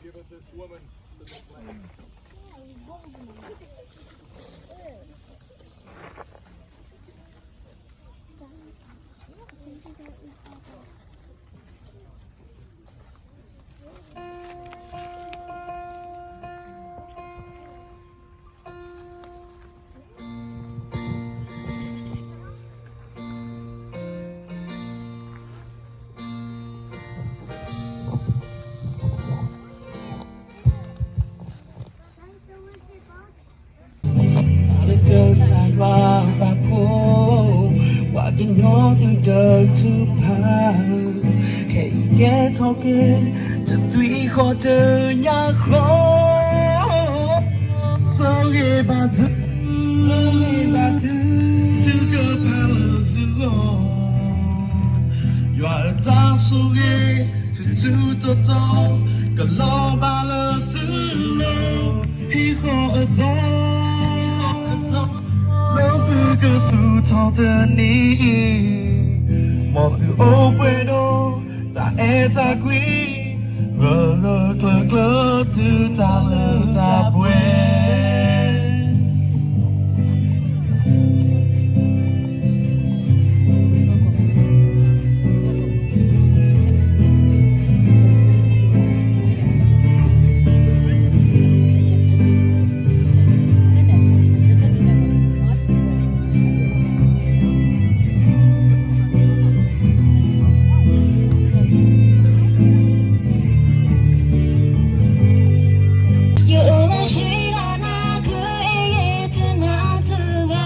Give it this woman to this lady. Thank you, Lord. တၢ်လၢကစၢ်ယွၤဘၣ်ဖှိၣ်, ပှၤကညီသုတထုကဖၣ်, ခဲအံၤကဲထီၣ်က့ၤ တသွံၣ်ဃီတညၣ်ဃီ, ဆိၣ်ဂ့ၤဘၣ်သု, ဆိၣ်ဂ့ၤဘၣ်သု, ထုကဖၣ်လၢသုဂီၢ်, ယွၤအတၢ်ဆိၣ်ဂ့ၤ ထူထူတီတီ ကလီၤဘၣ်လၢသုလၢ ဟံၣ်ဃီအသီ, လၢသုကသူၣ်ထီၣ်တနံၤအံၤ, မ်သုအိၣ်ပှဲၤဒီး တၢ်အဲၣ်တၢ်ကွံ, ဂၢၢ်ဂၢၢ်ကျၢၤကျၢၤ တုၤတၢ်လၢတၢ်ပှဲၤ. ယအိၣ်လၢယတၢ်နာ်က့ ယတနာ်တဂၤ,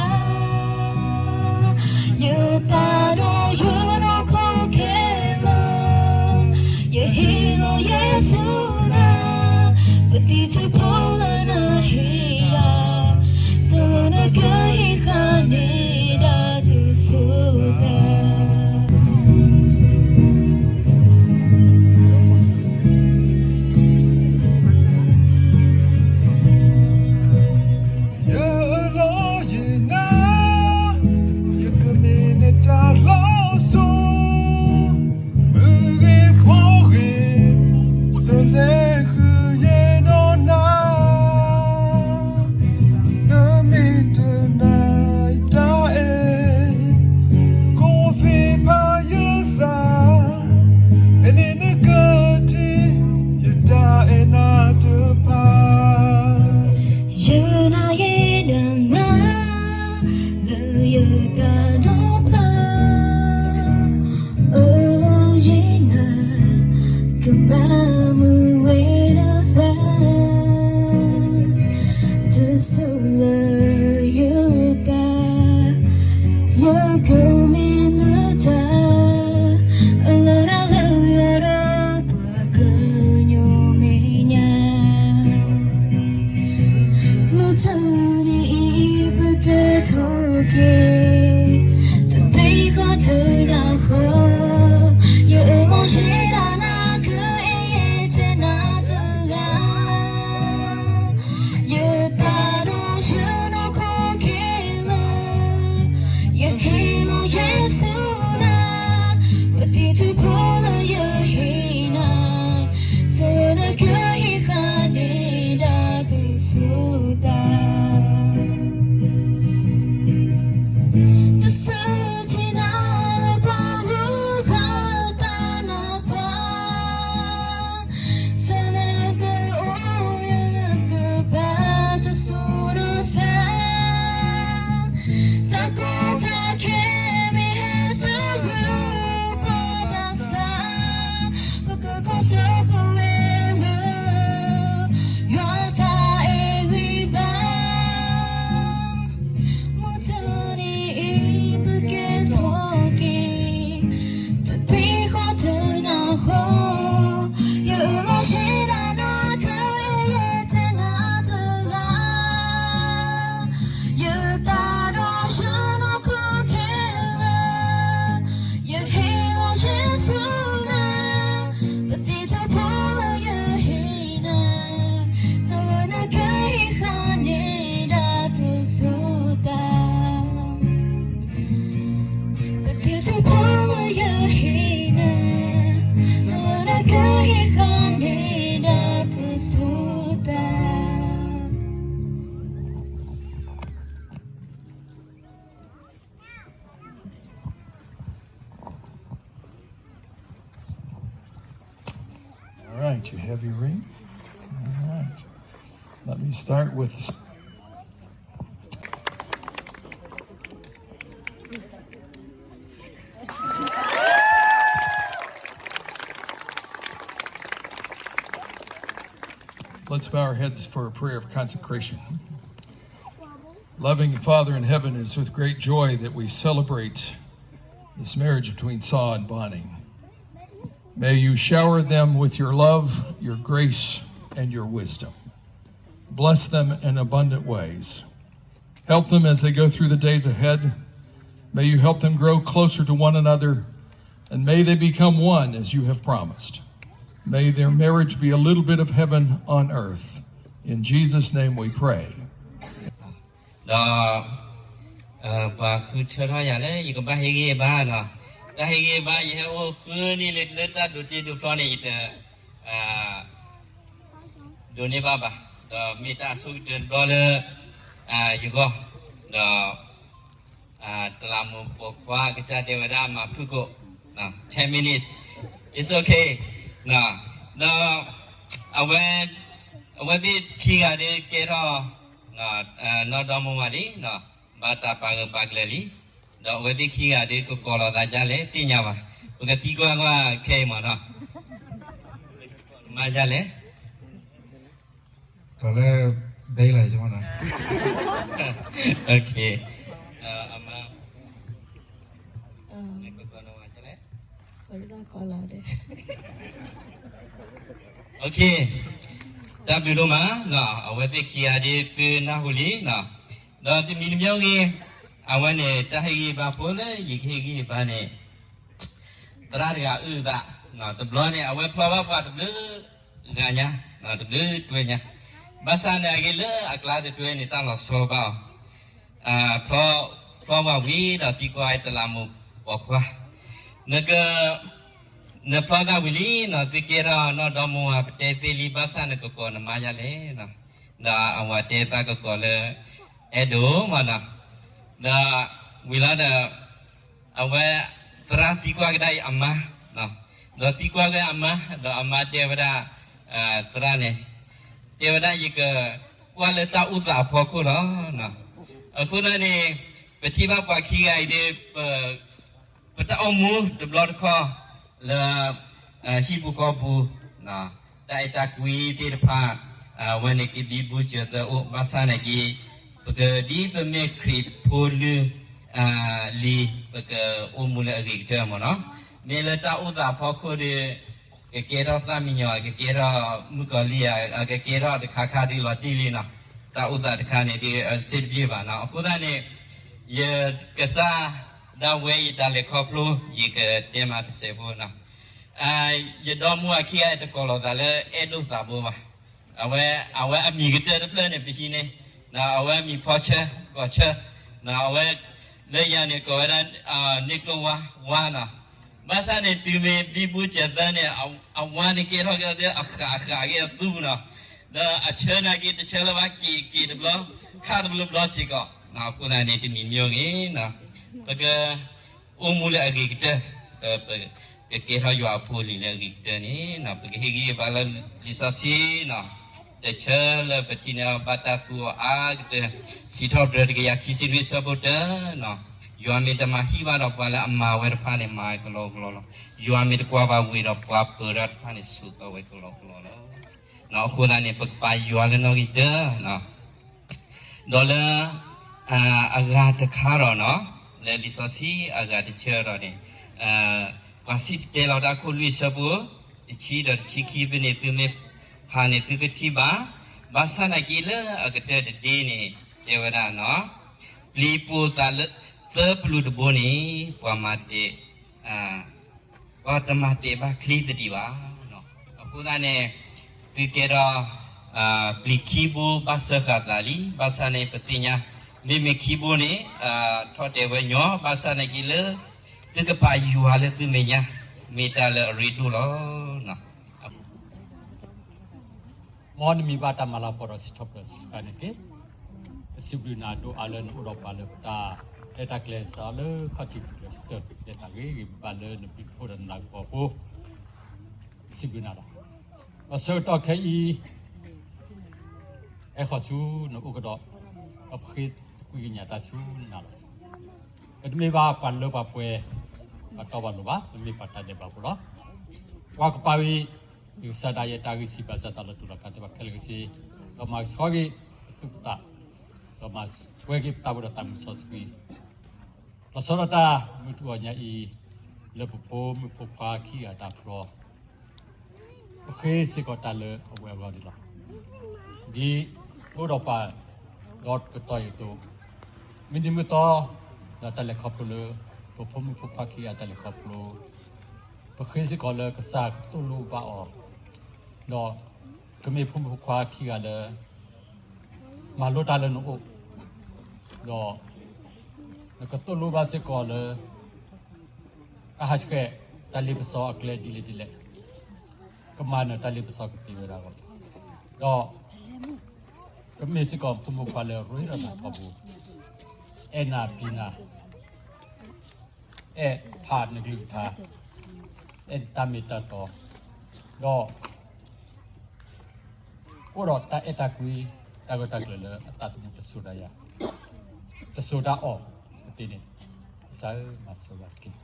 ယသးဒီးယနီၢ်ခိခဲလၢာ်, ယဟ့ၣ်လီၤယစုနၤ, ပသံၣ်ထူဖိလၢနဟ့ၣ်ယၤ, ဆိၣ်လၢနကဟ့ၣ်ဃာ်န့ၢ်ဒၣ်တစိၤသး. ယလီၤယနၤ, ယကမ့ၢ်နတၢ်လီၤစိၤ, မုၢ်ဂ့ၤဖီဂ့ၤ, ဆၢလဲၤဃုာ်ယဲဒီးနၤ, နမ့ၢ်တနာ်ယတၢ်အဲၣ်, ကိးသ့ၣ်ဖးယသး, ဖဲန့ၣ်နကထံၣ် ယတၢ်အဲၣ်နၤတဖၣ်. ယနာ်ယဲဒီးနၤ, လၢယတၢ်နီၢ်ဖျၢၣ်, အိၣ်လၢယနၤ, ကမၤမုာ်ဝဲနသး, တစိၤလၢယသး, ယကမ့ၢ်နတၢ်, အလီၢ်တၢ်လၢယွၤဒီးပှၤကညီမဲာ်ညါ. မုၢ်တနံၤအံၤပကဲထီၣ်က့ၤ တသွံၣ်ဃီတညၣ်ဃီ, ယအိၣ်လၢယတၢ်နာ်က့ ယတနာ်တဂၤ, ယသးဒီးယနီၢ်ခိခဲလၢာ်, ယဟ့ၣ်လီၤယစုနၤ, ပသံၣ်ထူဖိလၢယဟ့ၣ်နၤ, ဆိၣ်လၢနကဟ့ၣ်ဃာ်န့ၢ်ဒၣ်တစိၤသး. တစၢတနၤလၢပှၤဂုၤဂၤတၢ်နၢ်ပၢၢ်, ဆၢလၢကအိၣ်ယကဘၣ်တစိၤနသး, တၢ်ကီတၢ်ခဲမ့ၢ်ဟဲသဂၢၢ်ပှၤဘၣ်ဆၣ်, ပကခီဆၢပဝဲလၢ ယွၤတၢ်အဲၣ်ဂံၢ် right, you have your rings. All right. Let me start with Let's bow our heads for a prayer of consecration. Loving Father in heaven, it's with great joy that we celebrate this marriage between Saw and Bonnie. May you shower them with your love, your grace, and your wisdom. Bless them in abundant ways. Help them as they go through the days ahead. May you help them grow closer to one another, and may they become one as you have promised. May their marriage be a little bit of heaven on earth. In Jesus' name we pray. ဒီး ပှၤဃုထၢထီၣ်ယၤလၢ ယကဘၣ်ဟ့ၣ်ဂံၢ်ဘါနီၤ, တၢ်ဟ့ၣ်ဂံၢ်ဘါ ယဟဲအိၣ်ဃုနံၣ်လၢ လၢတၢ်ဒိးတ့ဒိးဖျီန့ၣ် ယတ ဒိးန့ၢ်ဘၣ်ဘၣ်, ဒီးမ့ၢ်တၢ်အဆိကတၢၢ်တဘျီလၢ ယဂီၢ်, ဒီး တလးမူပိာ်ခွါကစၢ်တဲဝဲဒၣ်မၤဖုၣ်ကိာ်, ten minutes, it's okay, ဒီး အဝဲသ့ၣ်ခံဂၤဒ်ကဲထီၣ် နီၢ်ဒီမါဝၤလံ, ဘၣ်တၢ်ပာ်ဂၢၢ်ပာ်ကျၢၤလံ, ဒီးအဝဲသ့ၣ်ခံဂၤဒ်ကကိးလီၤသးဒ်လဲၣ်သ့ၣ်ညါဘၣ်, ပကသံကွၢ်ကွၢ်ခဲအံၤမးနီၤ, မၤဒ်လဲၣ် ကလၢ ဘဲလၢယမနီၤ, အမါ တၢ်ဘျုးဒိၣ်မး, အဝဲသ့ၣ်ခံဂၤဒ်သုနၢ်ဟူလံ, ဒီးတမံၤတမံၤဂ့ၤ, အဝဲန့ၣ် တၢ်ဟ့ၣ်ဂံၢ်ဘါဖိလၢယကဟ့ၣ်ဂံၢ်ဘါန့ၣ် သရၣ်တဂၤအုၣ်သး, တဘျီန့ၣ် အဝဲဖျီဘၣ်ပှၤတဘျုးဂၤညါ, တဘျုးတွဲညါ, ဘၣ်ဆၣ်န့ၣ်အဂ့ၢ်လၢအကျါတတွဲန့ၣ် တၢ်လီၤဆီဘၣ်အီၤ, ဖျီဝဲဝံၤဒီးသံကွၢ်တလးမူပိာ်ခွါ, နက နဖျီတၢ်ဝံၤလံနီၤ, သုကဲထီၣ်နီၢ်ဒီမါဝၤ ပတဲသ့လံ, ဘၣ်ဆၣ်နကကိးနမါဒ်လဲၣ်, ဒီးအဝၤတဲသးကကိးလၢ အဲၣ်ဒိးမနီၤ, ဒီးဝံၤလီၤဒီး အဝဲ သရၣ်သံကွၢ်ကဒါအံၤအမါ, ဒီးသံကွၢ်ကဒါအမါ, ဒီးအမါတဲဝဲဒၣ် သရၣ်န့ၣ် တဲဝဲဒၣ်ယကကွၢ်လၢတၢ်အိၣ်သးအဖီခိၣ်လီၤ. အဃိသတးန့ၣ် ပထံၣ်ဘၣ်ပှၤခံဂၤအံၤဒီး ပတၢ်အိၣ်မူတဘျီတခီၣ်လၢ ဟံၣ်ပူၤဃီပူၤ တၢ်အဲၣ်တၢ်ကွံသ့ၣ်တဖၣ် အဝဲန့ၣ်က့ၤဘံဘူစၢၤသၢအိၣ် ဘၣ်ဆၣ်နာ်က့ ပကဒ်ပမ့ၢ်ခရံာ်ဖိလုၢ်လံၤ ပကအိၣ်မူလၢအဂ့ၤကတၢၢ်မ့ၢ်နီၤ. မ့ၢ်လၢတၢ်အိၣ်သးအဖီခိၣ်ဒီး ကကဲထီၣ်သၣ်မံညီၤ ကကဲထီၣ်မုၣ်ကီၤလံၢ်ဧါ ကကဲထီၣ်တခါခါဒ်လီၤတံၢ်လံနီၤ. တၢ်အိၣ်သးတခါန့ၣ်ဒီး စ့တပျ့ၢ်ဘၣ်နီၤ. အဃိသတးန့ၣ် ယကစၢ်ဒၣ်ဝဲ ယတၢ်လဲၤခီဖျိ ယကတဲမးတစဲးဖိနီၤ. ယဒီမါဝၤခံဂၤတကိးလီၤသးလၢအဲၣ်ဒိးသးဘိဘၣ်. အဝဲ အဝဲအမံၤကတၢၢ်တဖျၢၣ်န့ၣ် ပဟံးန့ၢ် အဝဲအမံၤဖီဆၢ ကီၢ်ဆၢ အဝဲ လၢယၤန့ၣ် ကိးဝဲဒၣ် န့ၢ်ကျိၣ်ဝါ ဝါနီၤ. ဘၣ်ဆၣ်န့ၣ် တုၤမ့ၢ်ဘံဘူစၢၤသၢန့ၣ် အဝါန့ၣ်ကဲထီၣ်က့ၤဒီးအဃးအဃးက့ၤအသူနီၤ. ဒီးအဆၢနာ်က့ တဆၢလၢၤဘၣ် က့ၤက့ၤတဘျီ ခးတဘျီဘျီစ့ၢ်ကီး. အဃိသတးန့ၣ် တမံၤမံၤဂ့ၤနီၤ ပက အိၣ်မူလၢအဂ့ၤကတၢၢ်, ပကကဲထီၣ်ယွၤအဖိအလံၤလၢအဂ့ၤကတၢၢ်န့ၣ် ပကဟ့ၣ်ဂံၢ်ဟ့ၣ်ဘါလၢလံာ်စီဆှံနီၤ. တဆၢလၢပထံၣ်န့ၢ်အီၤ ဘၣ်တၢ်သူအီၤအါကတၢၢ်, စံးထီၣ်ပတြၢၤတကယၤခံဆံနွံအဆၢဖိတၢနီၤ. ယွၤမ့ၢ်တမၤဟံၣ်ဘၣ်ဒီး ပှၤလၢအမၤဝဲတဖၣ်န့ၣ် မၤဝဲကလီကလီလီၤ. ယွၤမ့ၢ်တကွၢ်ဘၣ်ဝ့ၤဒီး ပှၤပၢၤတၢ်တဖၣ်န့ၣ် ဆိးသီဝဲကလီကလီလီၤ. အဃိသတးန့ၣ် ပကပာ်ယွၤလၢနီၣ်ဂံၢ်တၢနီၤ. ဒီးလၢ အဂၤတခါဒီးနီၤ, လၢလံာ်စီဆှံအဂၤတဆၢဒီးန့ၣ် ပှၤစံၣ်တဲၤတဲလီၤတၢ်ခိၣ်လွံၢ်အဆၢဖိ တဆံဒီးတဆံခံဖဲန့ၣ် သုမ့ၢ်ဖးန့ၣ် သုကထံၣ်ဘၣ်. ဘၣ်ဆၣ်နာ်က့လၢအကတၢၢ်တဒ့န့ၣ် တဲဝဲဒၣ်နီၤ, ပျံၤပိာ်သးလၢသၢပလူၤတဘိန့ၣ် ပှၤမၤတဲာ် ပှၤတမၤတဲာ်ဘၣ်ချံသဒံးဘၣ်. အဃိသတးန့ၣ် သုကဲထီၣ် ပျံၤခံဘိဘၣ်စၢဃာ်သးလံ. ဘၣ်ဆၣ်န့ၣ် ပသ့ၣ်ညါ မ့မ့ၢ်ခံဘိန့ၣ် ထီၣ်တဲာ်ဝဲညီ ဘၣ်ဆၣ်နာ်က့လၢ သုကပာ်ယွၤလၢသုမဲာ်ညါ မ့ၢ်တၢ်လၢအရ့ဒိၣ်လီၤ. မ်နမံၤဘၣ်တၢ်မၤလၤကပီၤဒီးစံးထီၣ်ပတြၢၤစ့ၢ်ကီးန့ၣ်တက့ၢ်. ပစံးဘျုးနၤဒိၣ်အါလၢနအိၣ်ဒီးပှၤလၢပတၢ်ရဲၣ်တၢ်ကျဲၤစ့ၢ်ကီးလၢခီၣ်ထံးကတၢၢ် ပကတဲတၢ်ဂ့ၢ်ဂ့ၤဘၣ်လၢနဘျုးနဖှိၣ်ဒီးနလၤကပီၤအဃိ ပစံးဘျုးနၤလီၤ. ဒီးဆၢကတီၢ်ခဲအံၤ ဟဲဃီၤဆူနအိၣ်ကဒီး, ဒီးပဃ့သကွံာ်ကညးတၢ်ဆူနၤလီၤ. ပတမ့ၢ်ဘၣ်ပှၤလၢပှၤပှဲၤ ပှၤတီပှၤလိၤဘၣ်, ပမ့ၢ်ပှၤတၢ်ဒဲးဘးဖိလီၤ. ပှၤကပာ်ဝံၤ ယကစၢ်ဒၣ်ယဲတၢ်ဂံၢ်စၢ်ဘါစၢ်တၢ်လီၤတူာ်လီၤကာ်သ့ၣ်တဖၣ်ခဲလၢာ်ခဲဆ့, ဒီးမၤကဆှီက့ၤပသူၣ်ပသး, ဒီးမၤပှဲၤက့ၤပသးဝဲဒီးသးမုၢ်စီဆှံ လီၤဆီဒၣ်တၢ်မုၢ်ထူၣ်အီၤညါအံၤ, လၢပဖိမုၣ်ဖိခွါခံဂၤတၢ်ဖျီ, ပဃ့စ့ၢ်ကီးတၢ်လၢအဝဲအဂီၢ်န့ၣ်လီၤ. ဒ်အိၣ်ဒီးပှၤဒီတကတီၢ်အံၤအသိး, မုၢ်နံၤမုၢ်သီ ဒီးတၢ်လဲၤခီဖျိလၢ ပဖိမုၣ်ဖိခွါခံဂၤတၢ်လဲၤခီဖျိ, ပဃ့စ့ၢ်ကီးလၢကစၢ်ကသိၣ်လိဘၣ်အီၤ, ဒီးကမ့ၢ်ဖိမုၣ်ဖိခွါခံဂၤလၢ မၤလိတၢ်လၢနအိၣ်, ဒီးနကသိၣ်လိဘၣ်စ့ၢ်ကီးလၢ ကဟးဆှဲးတၢ်လ့ပစီအကျဲဒ်လဲၣ်ဒ်လဲၣ်, ကမၤနၢၤတၢ်လ့ပစီကသ့ဝဲဒၣ်အဂီၢ်, ဒီးကမ့ၢ်စ့ၢ်ကီးဖိမုၣ်ဖိခွါလၢရ့ဒီးနၤထီဘိ, အဲၣ်နၤပျံၤနၤ, အဲၣ်ဖးနကလုၢ်ကထါ, အဲၣ်တၢ်မ့ၢ်တၢ်တီ, ဒီး အိၣ်ဒီးတၢ်အဲၣ်တၢ်ကွံ, တၢ်ဂၢၢ်တၢ်ကျၢၤလၢအသးသမူတစိၤတၢ်ယၤ, တစိၤတၢ်အီၣ်ကသ့န့ၣ်, ကစၢ်ဧၢ မၤစၢၤဘၣ်တက့ၢ်.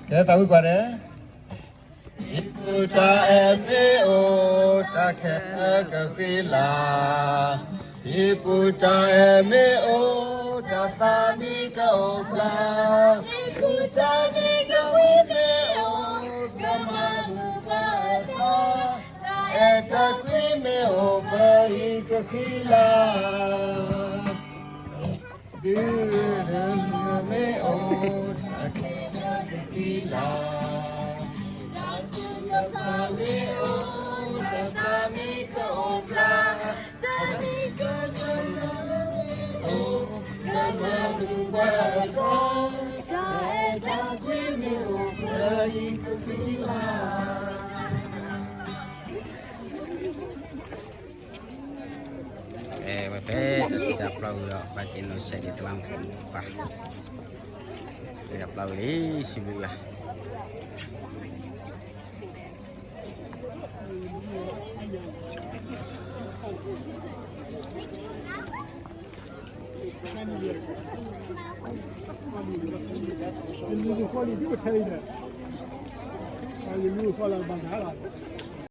ကဲသးဝံၣ်ကွၢ်န့ၣ်, ဟံၣ်ပူၤတၢ်အဲၣ်မ့ၢ်အိၣ် တၢ်ခဲလၢာ်ကဃံလၤ, ဟံၣ်ပူၤတၢ်အဲၣ်မ့ၢ်အိၣ် တၢ်သးမံကအိၣ်ဖျါ, ဟံၣ်ပူၤတၢ်န့ၣ်ကဝံမ့ၢ်အိၣ် ကမၤမုာ်ပှၤအသး, တၢ်အဲၣ်တၢ်ကွံမ့ၢ်အိၣ် ပဟံၣ်ကဃံလၤ ဒုးဒုးမ့ၢ်အိၣ် တၢ်ခဲလၢာ်ကဃံလၤ, တၢ်သူၣ်ကဖၣ်မ့ၢ်အိၣ် တၢ်သးမံကအိၣ်ဖျါ, တၢ်မံကအိၣ် ကမၤမုာ်ပှၤအသး, တၢ်အဲၣ်တၢ်ကွံမ့ၢ်အိၣ် ပဟံၣ်ကဃံလၤ အဲ ဝဲဖဲတၢ်ဖျီဝံၤဒီး ဘၣ်က့ၤနီၢ်ဆဲးက့ၤတၢ်လၢမူခိၣ်ပၢ်, တၢ်ဖျီဝံၤလံ စံးဘျုးယွၤ.